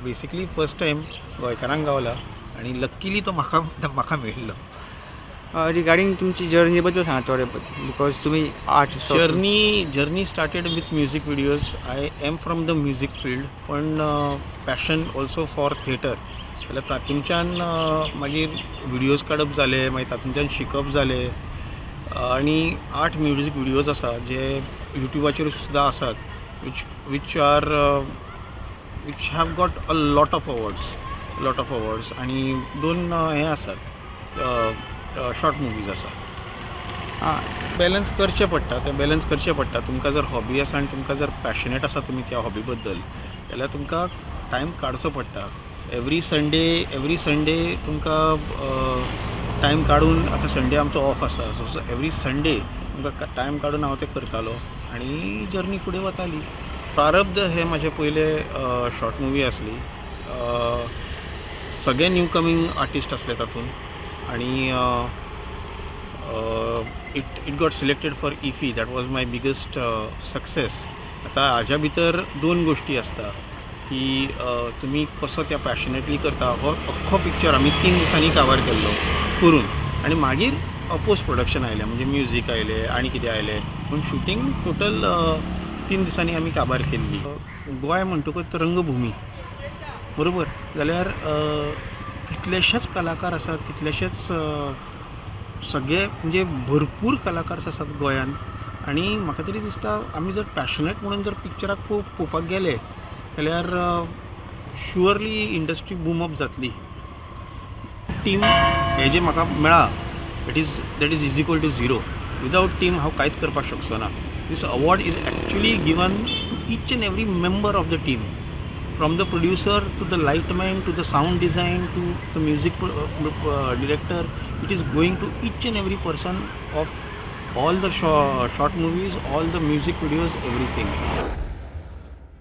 Basically first time गोंयकारांक गावला आनी लक्कीली तो म्हाका म्हाका मेळिल्लो. रिगार्डींग तुमची जर्नी बद्दल सांगा थोडे, because तुमी art Journey started with music videos. I am from the music field, पण पॅशन ऑल्सो फॉर थिएटर. जाल्यार तातूंच्यान मागीर विडियोज काडप जाले, मागीर तातूंच्यान शिकप जालें आनी आठ म्युजीक विडियोज आसा जे युट्यूबाचेर सुद्दां आसात, which have got a lot of awards, lot of awards. आनी दोन हे आसात, शॉर्ट मुवीज आसात. बॅलन्स करचें पडटा तें, बॅलन्स करचें पडटा. तुमकां जर हॉबी आसा आनी तुमकां जर पॅशनेट आसा तुमी त्या हॉबी बद्दल, जाल्यार तुमकां टायम काडचो पडटा. एवरी संडे, एवरी संडे तुमकां टायम काडून, आतां संडे आमचो ऑफ आसा, सो एवरी संडे तुमकां टायम काडून हांव तें करतालो आनी जर्नी फुडें वताली. प्रारब्ध हे म्हाजें पयले शॉर्ट मुवी आसली. सगळे न्यू कमींग आर्टिस्ट आसले तातूंत आनी it got selected for IFFI. That was my biggest success. आतां हाज्या भितर दोन गोश्टी आसता की तुमी कसो त्या पॅशनेटली करता. हो अख्खो पिक्चर आमी 3 दिसांनी काबार केल्लो करून आनी मागीर पोस्ट प्रोडक्शन आयलें, म्हणजे म्युजीक आयलें आनी कितें आयलें, पूण शुटींग टोटल 3 दिसांनी आमी काबार केल्ली. गोंय म्हणटकूच रंगभुमी, बरोबर? जाल्यार कितलेशेच कलाकार आसात, कितलेशेच सगळे, म्हणजे भरपूर कलाकार आसात गोंयांत. आनी म्हाका तरी दिसता, आमी जर पॅशनेट म्हणून जर पिक्चराक पळोवपाक गेले जाल्यार शुअरली इंडस्ट्री बूम अप जातली. टीम हें जें म्हाका मेळ्ळां, that is equal to zero. Without team हांव कांयच करपाक शकचो ना. This award is actually given to each and every member of the team, from the producer to the lightman to the sound design to the music director. It is going to each and every person of all the short movies, all the music videos, everything.